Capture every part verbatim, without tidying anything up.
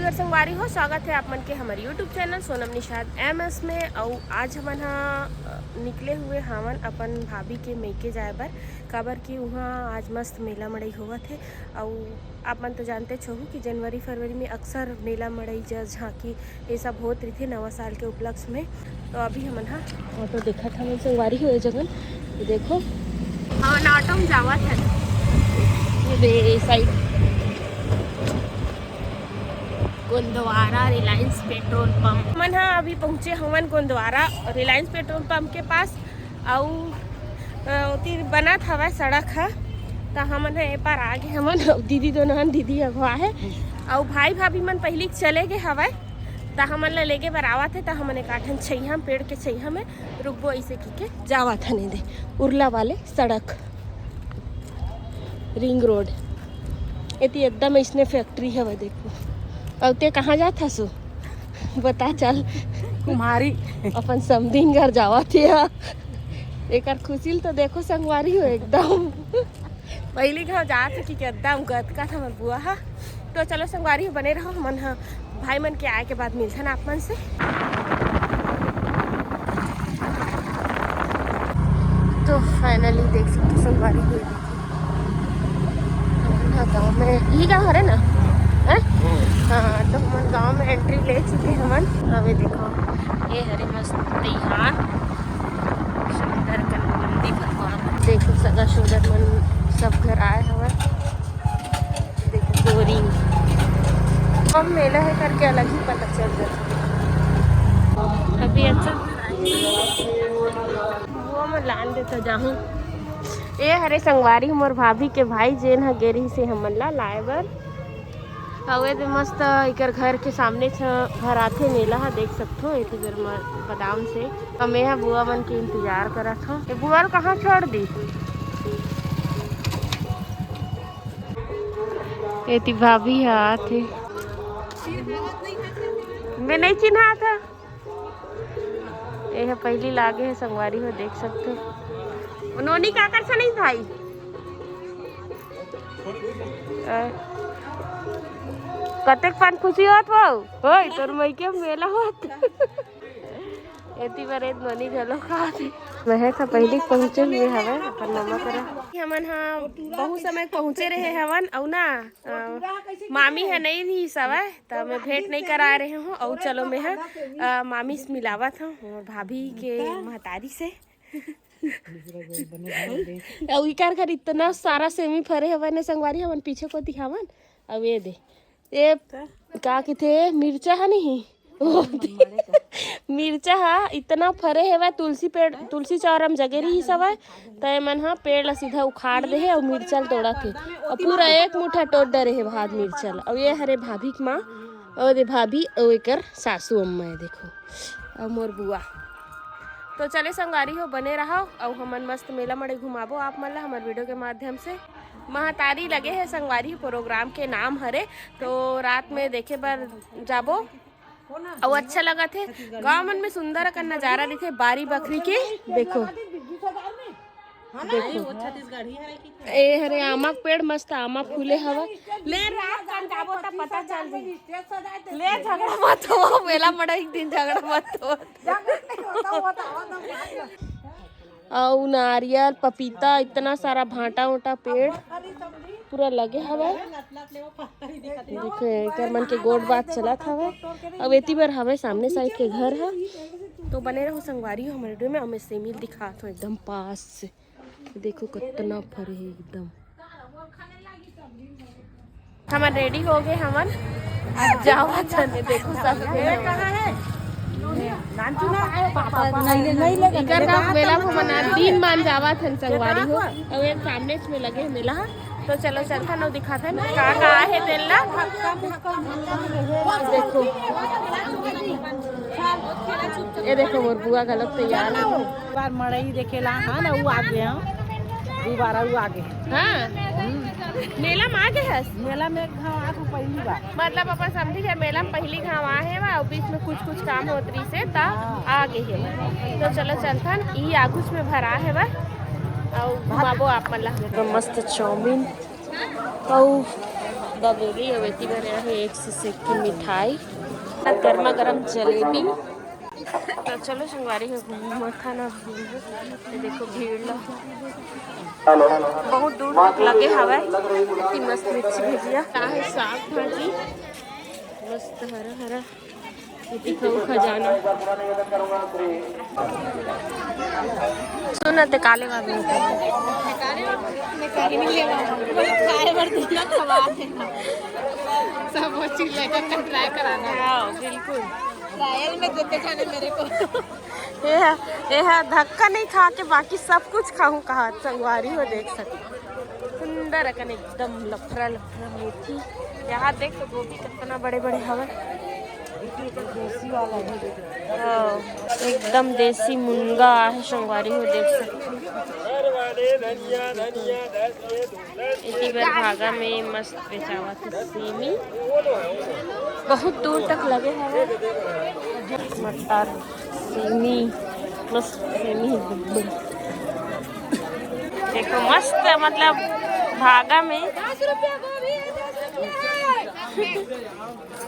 नमस्कार संगवारी हो, स्वागत है आप मन के हमर YouTube channel Sonam Nishad MS में। अउ आज हमन ह, अ, निकले हुए हावन अपन भाभी के मइके जाए बर, काबर कि उहाँ आज मस्त मेला मड़ई होवत हे। अउ आप मन तो जानते होहू कि जनवरी फरवरी में अक्सर मेला मड़ई, जस, झांकी, ये सब होत रहिथे नवा साल के उपलक्ष्य में। तो अभी हमन ह ऑटो देखत हवन संगवारी हो, ये जगह ये देखो, हमन ऑटो में जावत हन। ये दे, ये side Gondwara Reliance petrol pump. हमन ह अभी पहुँचे हवन गोंदवारा रिलायंस पेट्रोल पंप के पास। अउ, अ, ओती बनत हवय सड़क ह, त हमन ह ए पार आ गे हवन। अउ दीदी दोनों हन, दीदी अगवा हे, अउ भाई भाभी मन पहिली चले गे हवय, त हमन ल लेगे बर आवत हे। त हमन एक ठन छइहा, पेड़ के छइहा में रुकबो, अइसे कहिके जावत हन। ए दे उरला वाले सड़क, रिंग रोड, एती एकदम अइसने फैक्ट्री हवय, देखो। अउ ते कहाँ जात हसु? बता चल। कुम्हारी। अपन समधिन घर जावत हे। एकर खुशी ल तो देखो संगवारी हो एकदम। पहिली घाव जात हे कि एकदम गतका था हमर बुआ हा। तो चलो संगवारी हो, बने रहो, हमन ह भाई मन के आए के बाद मिलथन आप मन से। तो फाइनली देख सकते संगवारी हो, हमन ह गाँव में, यही गाँव हरे ना? हैं? हाँ, तो हमन गाँव में एंट्री ले चुके हमन। अबे देखो, ये हरे मस्त तिहान, सुंदर कन नंदी भगवान। देखो, सगा सोदर मन सब घर आए हवय। देखो, गोरी। अब मेला है करके अलग ही पता चल जाता। अभी अच्छा वो मैं लान देता जाहूँ। ए हरे संगवारी, मोर भाभी के भाई जेन ह गे रिहिस हे हमन ला लाए बर। अउ ए दे मस्त एकर घर के सामने छ भराथे मेला ह, देख सकथो। एती बेर म बादाम से हम ए ह बुआ मन के इंतजार करत हव। ए बुआ ल कहाँ छोड़ दी? एती भाभी ह आथे। मैं नहीं चिन्हात ह। ए ह पहिली लागे हे संगवारी हो, देख सकथो। नोनी का कर सनई भाई? अ, कतेक पान खुशी होत हो? होय, तोर मइके मेला होत। एती बर ए नोनी घलो खात हे। महक ह पहिली पहुँचे हुए हवय अपन ममा करा। हमन ह बहुत समय पहुँचे रहे हवन, अउ ना, अ, मामी ह नइ रिहिस हवय, त मैं भेंट नइ करा रहे हूँ। अउ चलो, मैं ह, अ, मामी से मिलावत हूँ, मोर भाभी के महतारी से। अउ इकर घर इतना सारा सेमी फरे हवय ने संगवारी, हमन पीछे कोती हावन। अउ ये दे, ये का कहिथे, मिर्चा ह नहीं, ओ दे, मिर्चा ह इतना फरे हवय, तुलसी पेड़, तुलसी चौरा म जगे रिहिस हवय, त एमन ह पेड़ ला सीधा उखाड़ दे हे अउ मिर्चा ल तोड़त हे, अउ पूरा एक मुठा टोड़ डरे हे भात मिर्चा ल। अउ ये हरे भाभी के माँ, अउ दे भाभी, अउ एकर सासू अम्मा हे, देखो। अउ मोर बुआ। तो चले संगवारी हो, बने रहव, अउ हमन मस्त मेला मड़ई घुमाबो आप मन ला हमर वीडियो के माध्यम से। महतारी लगे हे संगवारी, प्रोग्राम के नाम हरे, तो रात में देखे बर जाबो। अउ अच्छा लगत हे, गाँव मन में सुंदर अकन नजारा दिखे, बारी बखरी के। देखो, देखो। ए हरे आमा के पेड़, मस्त आमा फूले हवय। ले रात कन जाबो त पता चल जाही। ले झगड़ा मत हो, मेला मड़ई के दिन झगड़ा मत हो। अउ नारियल, पपीता, इतना सारा भांटा उंटा पेड़ पूरा लगे हवय। देखे, एकर मन के गोठ बात चलत हवय। अउ एती बर हवय सामने साइड के घर ह। तो बने रहो संगवारी हो हमर वीडियो में, अउ मैं सेमी ल दिखात हूँ एकदम पास से। देखो कतना फरे हे एकदम। हमन रेडी हो गे हमन, अब जावत हन। देखो सब कोई। इकर का मेला में हमन आज दिन मान जावत हन संगवारी हो। अउ एक सामने में लगे हे मेला ह। तो चलो चलथन अउ दिखाथन का का आहे तेन ला। देखो, ये देखो मोर बुआ घलोक तैयार हे। बार मड़ई देखे ला, हाँ ना, वो आ गए, हाँ। दोबारा वो आ गए। हाँ। मेला में आ गए हस? मेला में एक घाव आ तो पहली बार। मतलब अपन समझी है मेला में पहली घाव आ हे वा, अउ बीच में कुछ कुछ काम होत रही से ता आ गए हे। तो चलो चलथन, ई आगुच में भरा हे वा, अउ घुमाबो आप मन ला। तो मस्त चाउमीन अउ दाबेली अउ एती बर हे एक से सेक के मिठाई, गर्मा गर्म जलेबी। तो चलो संगवारी हो, मखा ना भूल। ये देखो भीड़ ला, बहुत दूर तक लगे हवय। इतनी मस्त मिर्ची भुजिया, का हे साग भाजी, मस्त हरा हरा। ये दिखाओ खजाना। सुना ते काले बाबू। मैं कहीं नहीं लेवा, खाए बर दिया खवा देना। सब वो चीज लेकर के ट्राई कराना। हाँ, बिल्कुल। ट्रायल में देते जाने मेरे को। ये है, ये है, धक्का नहीं खा के बाकी सब कुछ खाहूँ कहा, संगवारी हो देख सकते। सुंदर अकन एकदम लफरा लफरा मेथी। यहाँ देख तो गोभी कितना बड़े बड़े हवे। हाँ, एकदम देसी मुनगा आहे संगवारी हो देख सकते। इसी बार भागा में मस्त बेचावत हे सेमी, बहुत दूर तक लगे हवे। मटर, सेमी, मस्त सेमी हे, गुब्बड़। देखो मस्त, मतलब भागा में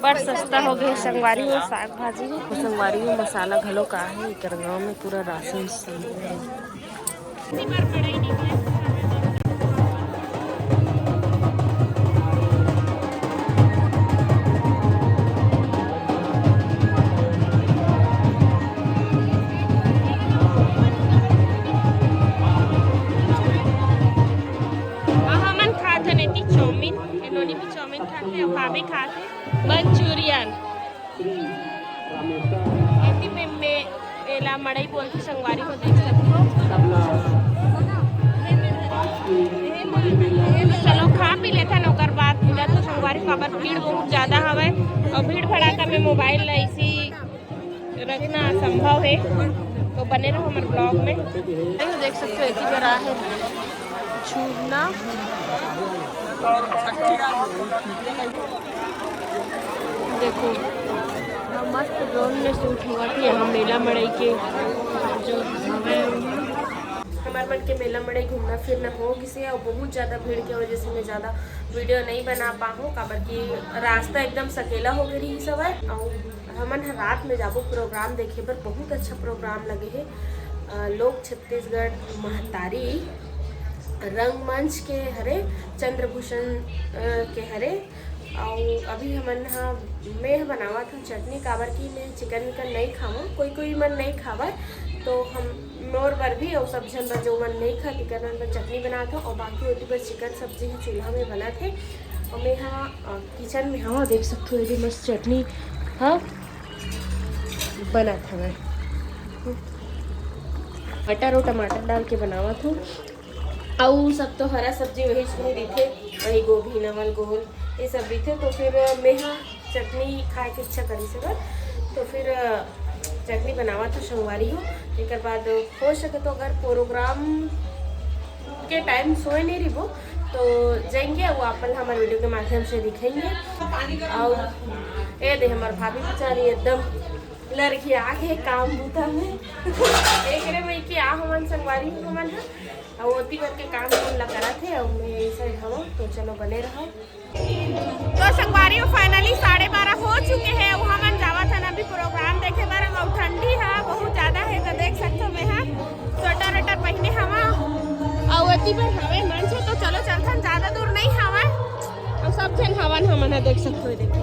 बड़ सस्ता हो गए संगवारी हो साग भाजी। संगवारी हो मसाला घलो का हे, एकर गाँव में पूरा राशन सामान हे। हमन खात हन एती चाउमीन, इन्होंने भी चाउमीन खात हे, भाभी खात हे मंचूरियन। एती में, में एला मड़ई बोलथे संगवारी हो देख सकथो। चलो खा पी लेथन, ओकर बाद मिलत तो संगवारी, काबर भीड़ बहुत ज्यादा हवय और भीड़ भड़ाका में मोबाइल ला इसी रखना असंभव है, तो बने रहो हमर ब्लॉग में। देख सकते हो एती बर आहे झूलना। देखो, मस्त ड्रोन में शूट हुआ थी यहाँ मेला मड़ई के जो हमारे मन के मेला मड़ई घूमना फिरना हो गिसे और बहुत ज़्यादा भीड़ के वजह से मैं ज़्यादा वीडियो नहीं बना पाहूँ, काबर कि रास्ता एकदम सकेला हो गई रही सब है। और हमन ह रात में जाबो प्रोग्राम देखे बर। बहुत अच्छा प्रोग्राम लगे हे। अ, लोक छत्तीसगढ़ महतारी रंगमंच के हरे, चंद्रभूषण, अ, के हरे। अउ अभी हमन ह, मैं ह बनावत हूँ चटनी, काबर कि मैं चिकन विकन नहीं खावं, कोई कोई मन नहीं खावय, तो हम मोर बर भी अउ सब झन बर, जो मन नहीं खात, तेकर मन बर चटनी बनात हूँ। अउ बाकी ओती बर चिकन सब्जी ह चूल्हा में बनत हे। अउ मैं ह, अ, किचन में हवं, देख सकथो, ये भी मस्त चटनी ह बनत हवय। मटर अउ टमाटर डाल के बनावत हूँ। अउ सब तो हरा सब्जी वही सुनी रहिथे, वही गोभी, नवल, गोल, ये सब रहिथे। तो फिर मैं ह चटनी खाए के इच्छा करिस हे, तो फिर चटनी बनावत हूँ संगवारी हो। एकर बाद हो सके तो अगर प्रोग्राम के टाइम सोए नहीं रहिबो तो जाएंगे, वो आप मन हमर वीडियो के माध्यम से दिखेंगे। और ये दे हमर भाभी बेचारी एकदम लड़की आगे काम बूता में। एकरे में कि आ हमन संगवारी हो हमन ह, अउ ओती बर के काम कुल ला करत हे, अउ मैं ऐसे हवं, तो चलो बने रहो। तो संगवारी हो, finally साढ़े बारह हो चुके हैं, अउ हमन जावत हन अभी प्रोग्राम देखे बर। अउ ठंडी है बहुत ज्यादा है, तो देख सकथो मैं ह स्वेटर वेटर पहने हवा, अउ ओती बर हवे मंच है, तो चलो चलथन, ज्यादा दूर नहीं हवा। अउ सब झन हवन हमन ह देख सकथो, ये देखो।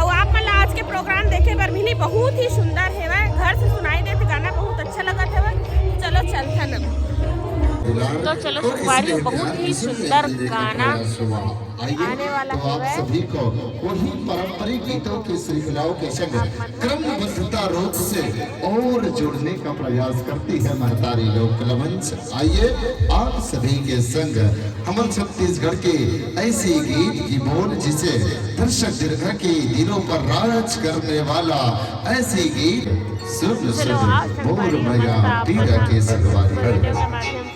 अउ आप मन ला आज के प्रोग्राम देखे बर मिली, बहुत ही सुंदर हेवय, घर से सुनाई देत गाना, बहुत अच्छा लगत हेवय। चलो चलथन अब। तो चलो संगवारी हो, बहुत ही सुंदर गाना आने वाला हेवय। सभी को वही पारंपरिक गीतों की श्रृंखलाओं के संग क्रमबद्धता रूप से और जोड़ने का प्रयास करती है महतारी लोक मंच। आइए आप सभी के संग हमर छत्तीसगढ़ के ऐसे गीत की बोल जिसे दर्शक दीर्घा के दिलों पर राज करने वाला ऐसे गीत सुन सुन बोल मया पीरा के संगवारी।